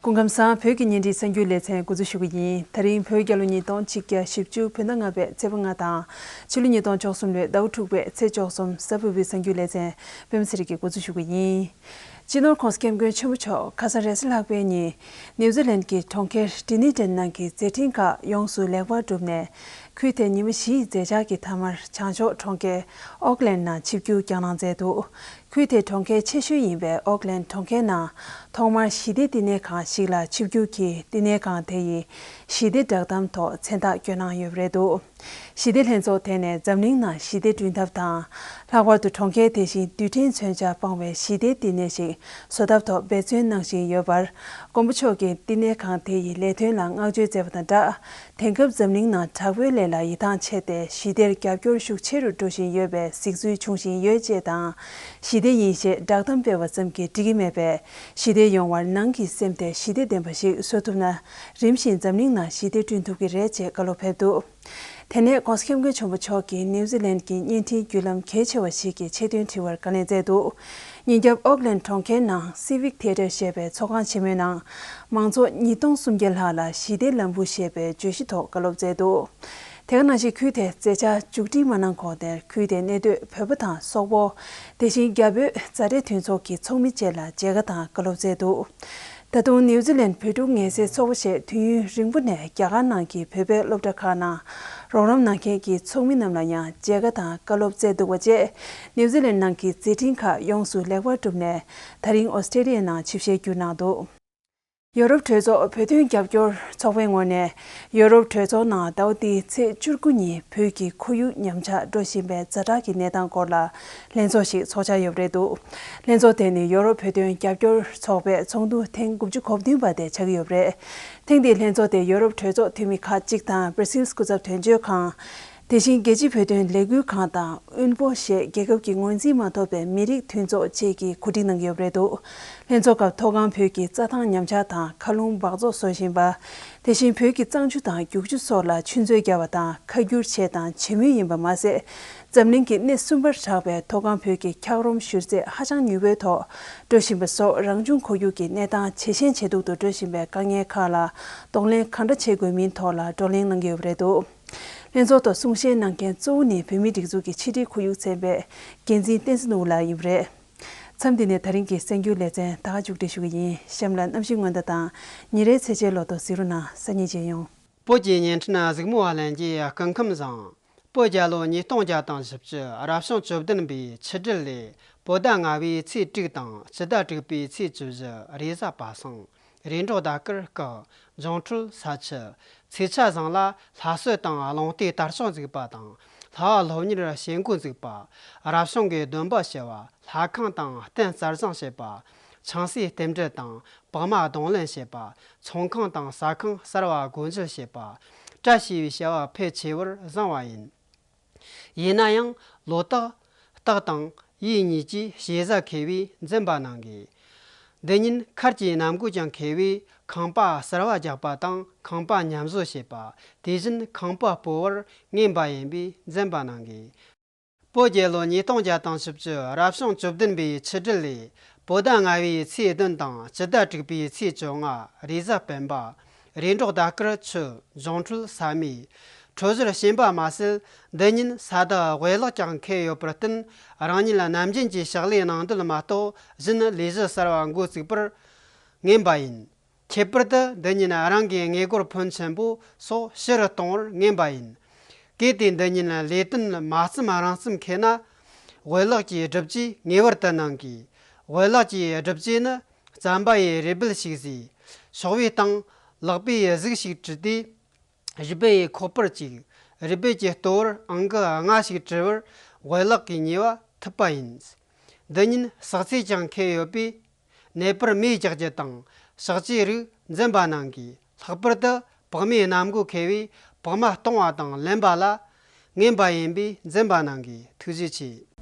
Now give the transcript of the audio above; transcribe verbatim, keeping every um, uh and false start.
སྐུ་ཁམས་བཟང་། བོད་ཀྱི་བརྙན་འཕྲིན་གསར་འགྱུར་ལེ་ཚན་འགོ་འཛུགས་ཞུ་གི་ཡིན། ད་རིང་བོད་རྒྱལ་ལོ་ཉིས་སྟོང་ཆིག་བརྒྱ་བཞི་བཅུ་བོད་ཟླ་ལྔ་པའི་ཚེས་པ་ལྔ་དང་། ཕྱི་ལོ་ཉིས་སྟོང་བཅུ་གསུམ་ལོའི་ཟླ་བ་དྲུག་པའི་ཚེས་བཅུ་གསུམ་གཟའ་ཕུར་བུའི་གསར་འགྱུར་ལེ་ཚན་པད་མ་ཚེ་རིང་གིས་འགོ་འཛུགས་ཞུ་གི་ཡིན། སྤྱི་ནོར་༸གོང་ས་༸སྐྱབས་མགོན་ཆེན་པོ་མཆོག་ཁ་སང་རེས་གཟའ་ལྷག་པའི་ཉིན་ནིའུ་ཛི་ལན་གྱི་གྲོང་ཁྱེར་ཌུ་ནི་ཌན་ནང་གི་མཛད་འཕྲིན་ཁག་ཡོངས་སུ་ལེགས་པར་གྲུབ་ནས། ཁུལ་དེར་ཉི་མ་བཞིའི་མཛད་འཆར་གྱི་མཐའ་མར་བྱང་ཕྱོགས་གྲོང་ཁྱེར་ཨོག་ལན་ནང་ཆིབས་བསྒྱུར་བསྐྱངས་གནང་མཛད་འདུག་ཁུལ་དེའི་གྲོང་ཁྱེར་ཆེ་ཤོས་ཡིན་པའི་ཨོག་ལན་གྲོང་ཁྱེར་ནང་ཐོག་མར་ཞི་བདེ་བསྟི་གནས་ཁང་ཞིག་ལ་ཆིབས་བསྒྱུར་གྱིས་བསྟི་གནས་ཁང་དེ་ཡི་ཞི་བདེ་བསྒྲགས་གཏམ་ཐོག་མཚན་རྟགས་བསྐྱོན་གནང་ཡོད་པ་རེད་འདུག་ཞི་བདེ་ལྷན་ཚོགས་དེ་ནས་འཛམ་གླིང་ནང་ཞི་བདེ་བསྐྲུན་ཐབས་དང་། ལྷག་པར་དུ་གྲོང་ཁྱེར་དེ་བཞིན་རྡུལ་ཕྲན་མཚོན་ཆར་སྤང་བའི་ཞི་བདེའི་བསྟི་གནས་ཤིག་བཟོ་ཐབས་ཐོག་འབད་བརྩོན་གནང་བཞིན་ཡོད་པར། མགོན་པོ་མཆོག་གིས་བསྟི་གནས་ཁང་དེ་ཡི་ལས་དོན་ལ་བསྔགས་བརྗོད་མཛད་པ་དང་སྦྲགས། དེང་སྐབས་འཛམ་གླིང་ནང་དྲག་པོའི་ལས་ལ་ཡིད་ཐང་ཆད་དེ་ཞི་བདེར་རྒྱབ་སྐྱོར་ཤུགས་ཆེ་རུ་འགྲོ་བཞིན་ཡོད་པའི་གཟིགས་ཚུལ་འབྱུང་བཞིན་ཡོད་ཅེས་དང་། ཞི་བདེ་ཡིན་ཞེས་བསྒྲགས་གཏམ་སྤེལ་བ་ཙམ་གྱིས་འགྲིག་གི་མེད་པས། ཞི་བདེ་ཡོང་བར་ནང་གི་སེམས་དེ་ཞི་བདེ་ལྡན་པ་ཞིག་བཟོ་ཐུབ་ན། རིམ་བཞིན་འཛམ་གླིང་ནང་ཞི་བདེ་བསྐྲུན་ཐུབ་ཀྱི་རེད་ཅེས་བཀའ་སློབ་ཕེབས་འདུག་དེ་ནས་༸གོང་ས་༸སྐྱབས་མགོན་ཆེན་པོ་མཆོག་གིས་ནིའུ་ཛི་ལན་གྱི་བརྙན་འཕྲིན་བརྒྱུད་ལམ་གལ་ཆེ་བ་ཞིག་གི་ཆེད་དོན་དྲི་བར་བཀའ་ལན་སྩལ་འདུག་ཉིན་རྒྱབ་ཨོག་ལན་གྲོང་ཁྱེར་ནང་Civic Theatre ཞེས་པའི་ཚོགས་ཁང་ཆེན་མོའི་ནང་། མང་ཚོགས་ཉིས་སྟོང་སུམ་བརྒྱ་ལྷག་ལ་ཞི་བདེའི་ལམ་བུ་ཞེས་པའི་བརྗོད་གཞི་ཐོག་བཀའ་སློབ་སྩལ་འདུག་དེ་ག་ནང་བཞིན་ཁུལ་དེར་མཛད་འཆར་མཇུག་སྒྲིལ་མ་གནང་གོང་དེར་ཁུལ་དེར་གནས་སྡོད་བོད་པ་དང་སོག་པོ། དེ་བཞིན་རྒྱ་བོད་མཛའ་འབྲེལ་མཐུན་ཚོགས་ཀྱི་ཚོགས་མི་བཅས་ལ་མཇལ་ཁ་དང་བཀའ་སློབ་སྩལ་འདུག་ད་དུང་ནིའུ་ཛི་ལན་བོད་ཕྲུག་ངལ་སེལ་ཚོགས་པ་ཞེས་དུས་ཡུན་རིང་པོ་ནས་རྒྱ་གར་ནང་གི་བོད་པའི་སློབ་གྲྭ་ཁག་ནང་རོགས་རམ་གནང་མཁན་གྱི་ཚོགས་མི་རྣམས་ལ་ཡང་མཇལ་ཁ་དང་བཀའ་སློབ་སྩལ་འདུག་པ་བཅས། ནིའུ་ཛི་ལན་ནང་གི་མཛད་འཕྲིན་ཁག་ཡོངས་སུ་ལེགས་པར་གྲུབ་ནས། ད་རིང་ཨོ་སི་ཀྲི་ལི་ཡའི་ནང་ཆིབས་ཞལ་བསྒྱུར་གནང་འདུག་ཡོ་རོབ་གྲོས་ཚོགས་བོད་དོན་རྒྱབ་སྐྱོར་ཚོགས་པའི་ངོས་ནས། ཡོ་རོབ་གྲོས་ཚོགས་ནང་ཟླ་བ་འདིའི་ཚེས་བཅུ་དགུ་ཉིན་བོད་ཀྱི་ཁོར་ཡུག་ཉམས་ཆག་འགྲོ་བཞིན་པའི་ཛ་དྲག་གི་གནས་སྟངས་སྐོར་ལ་ལྷན་ཚོགས་ཤིག་ཚོགས་འཆར་ཡོད་པ་རེད་འདུག་ལྷན་ཚོགས་དེ་ནི་ཡོ་རོབ་བོད་དོན་རྒྱབ་སྐྱོར་ཚོགས་པའི་ཚོགས་འདུ་ཐེངས་དགུ་བཅུ་གོ་བདུན་པ་དེ་ཆགས་ཀྱི་ཡོད་པ་རེད། ཐེངས་འདིའི་ལྷན་ཚོགས་དེ་ཡོ་རོབ་གྲོས་ཚོགས་འཐུས་མི་ཁག་ཅིག་དང་། པར་སིལ་སྐུ་ཚབ་དོན་གཅོད་ཁང་། དེ་བཞིན་རྒྱལ་སྤྱིའི་བོད་དོན་ལས་འགུལ་ཁང་དང་། དབུན་པོ་ཞེས་རྒྱལ་ཁབ་ཀྱི་ངོས་འཛིན་མ་ཐོབ་པའི་མི་རིགས་མཐུན་ཚོགས་བཅས་ཀྱིས་གོ་སྒྲིག་གནང་གི་ཡོད་པ་རེད་འདུག་ལྷན་ཚོགས་སྐབས་མཐོ་སྒང་བོད་ཀྱི་རྩྭ་ཐང་ཉམས་ཆག་དང་མཁའ་རླུང་འབག་བཙོག་བཟོ་བཞིན་པ། དེ་བཞིན་བོད་ཀྱི་གཙང་ཆུ་དང་རྒྱུག་ཆུ་སོགས་ལ་ཆུ་མཛོད་བརྒྱབ་པ་དང་ཁ་བསྒྱུར་བྱས་དང་བྱེད་མུས་ཡིན་པ་མ་ཟད། འཛམ་གླིང་གི་སྣེ་གསུམ་པར་གྲགས་པའི་མཐོ་སྒང་བོད་ཀྱི་འཁྱགས་རོམ་བཞུར་རྫས་ཧ་ཅང་མྱུར་པོའི་ཐོག་འགྲོ་བཞིན་པ་སོགས་རང་བྱུང་ཁོར་ཡུག་གི་གནས་སྟངས་ཇེ་ཞན་ཇེ་སྡུག་ཏུ་འགྲོ་བཞིན་པའི་དཀའ་ངལ་ཁག་ལ་གདོང་ལེན་གང་འདྲ་བྱེད་དགོས་མིན་ཐོག་ལ་བགྲོ་གླེང་གནང་གི་ཡོད་པ་རེད་འདུག་ལྷན་ཚོགས་ཐོག་གསུང་བཤད་གནང་མཁན་གཙོ་བོ་ནི་བོད་མིའི་སྒྲིག་འཛུགས་ཀྱི་ཕྱི་དྲིལ་ཁོར་ཡུག་ཚན་པའི་འགན་འཛིན་བསྟན་འཛིན་ནོར་བུ་ལགས་ཡིན་པ་རེད། མཚམས་འདི་ནས་ད་རིང་གི་གསར་འགྱུར་ལེ་ཚན་ད་ག་མཇུག་སྒྲིལ་ཞུ་གི་ཡིན། གཤམ་ལ་གནམ་གཤིས་སྔོན་བརྡ་དང་ཉིན་རེའི་ཚེས་ཆའི་ལོ་ཐོ་གཟིགས་རོགས་གནང་། སང་ཉིན་མཇལ་ཡོང་། བོད་ཀྱི་བརྙན་འཕྲིན་གཟིགས་མོ་བ་ལྷན་རྒྱས་སྐུ་ཁམས་བཟང་། བོད་རྒྱལ་ལོ་ཉིས་སྟོང་བརྒྱ་དང་བཞི་བཅུ་རབ་བྱུང་བཅུ་བདུན་པའི་ཆུ་སྦྲུལ་ལོའི་བོད་ཟླ་ལྔ་པའི་ཚེས་དྲུག་དང་སྤྱི་ཟླ་དྲུག་པའི་ཚེས་བཅུ་བཞི་རེས་གཟའ་པ་སངས། རེས་འགྲོགས་ཟླ་སྐར་སྐུ། འབྱུང་འཕྲོད་ས་ཆུ། ཚེས་ཆ་བཟང་ལ་ལྷ་གསོལ་དང་རླུང་རྟའི་དར་ལྕོག་འཛུགས་པ་དང་། ལྷ་བ་སློབ་གཉེར་བྱེད་འགོ་འཛུགས་པ། རབ་བྱུང་གི་སྡོམ་པ་ཞུ་བ། ལྷ་ཁང་དང་རྟེན་གསར་བཞེངས་བྱེད་པ། ཆང་སའི་རྟེན་འབྲེལ་དང་། བག་མ་གདོང་ལེན་བྱེད་པ། ཚོང་ཁང་དང་ཟ་ཁང་གསར་བ་སྒོ་འབྱེད་བྱེད་པ། བཀྲ་ཤིས་པའི་བྱ་བ་ཕལ་ཆེ་བར་བཟང་བ་ཡིན། ཡིན་ན་ཡང་ལོ་སྟག་སྟག་དང་ཡོས་གཉིས་ཀྱིས་ཞེ་ས་མཁས་པས་འཛེམ་པ་གནང་དགོས། འདི་ཉིན་མཁར་གྱི་གནམ་སྒོ་ཀྱང་མཁས་པས་ཁང་པ་གསར་བ་རྒྱག་པ་དང་ཁང་པ་ཉམས་བཟོ་བྱེད་པ། དེ་བཞིན་ཁང་པ་སྤོ་བར་ངན་པ་ཡིན་པས་འཛེམ་པ་གནང་དགོས། བོད་རྒྱལ་ལོ་ཉིས་སྟོང་བརྒྱ་དང་བཞི་བཅུ་རབ་བྱུང་བཅུ་བདུན་པའི་ཆུ་སྦྲུལ་ལོའི་བོད་ཟླ་ལྔ་པའི་ཚེས་བདུན་དང་སྤྱི་ཟླ་དྲུག་པའི་ཚེས་བཅོ་ལྔ་རེས་གཟའ་སྤེན་པ། རེས་འགྲོགས་ཟླ་སྐར་ཆུ། འབྱུང་འཕྲོད་ས་མེ། འཕྲོད་སྦྱོར་ཞན་པ་མ་ཟད། འདི་ཉིན་ས་བདག་དབེ་གླག་ཀྱང་མཁས་ཡོད་པར་བརྟེན། རང་ཉིད་ནམ་རྒྱུན་གྱི་ཕྱག་ལས་གནང་འདོད་མ་གཏོགས་གཞན་ལས་གཞི་གསར་བ་འགོ་བཙུགས་པར་ངན་པ་ཡིན། ཁྱད་པར་དུ་འདི་ཉིན་རང་གི་དངུལ་སྒོར་ཕོན་ཆེན་པོ་སོགས་ཕྱི་རུ་གཏོང་བར་ངན་པ་ཡིན། གལ་ཏེ་འདི་ཉིན་ལས་དོན་མ་བརྩམས་རང་བརྩམས་མཁས་ན། དབེ་གླག་གི་སྒྲུབ་བྱེད་ངེས་པར་དུ་གནང་དགོས། དབེ་གླག་གི་སྒྲུབ་བྱེད་ནི། རྩམ་པ་ཡི་རུས་སྦལ་ཞིག་བཟོས། ཤོག་བུའི་སྟེང་ལག་པའི་གཟུགས་ཤིག་བྲིས་ཏེ། རུས་སྦལ་ཡི་ཁོག་པར་བཅུག་རུས་སྦལ་གྱི་ལྟོ་བར་ཨང་ཀི་ལྔ་ཞིག་བྲི་བར་དབེ་གླག་གིས་ཉེས་པ་ཐུབ་པ་ཡིན། འདི་ཉིན་ཟག་ཚེ་ཀྱང་མཁས་ཡོད་པས། ནད་པར་མེ་རྒྱག་རྒྱུ་དང་། གཤག་བཅོས་རིགས་འཛེམ་པ་གནང་དགོས། ལྷག་པར་དུ་བག་མའི་གནམ་སྒོ་མཁས་པས་བག་མ་གཏོང་བ་དང་ལེན་པ་ལ་ངན་པ་ཡིན་པས་འཛེམ་པ་གནང་དགོས། ཐུགས་རྗེ་ཆེ།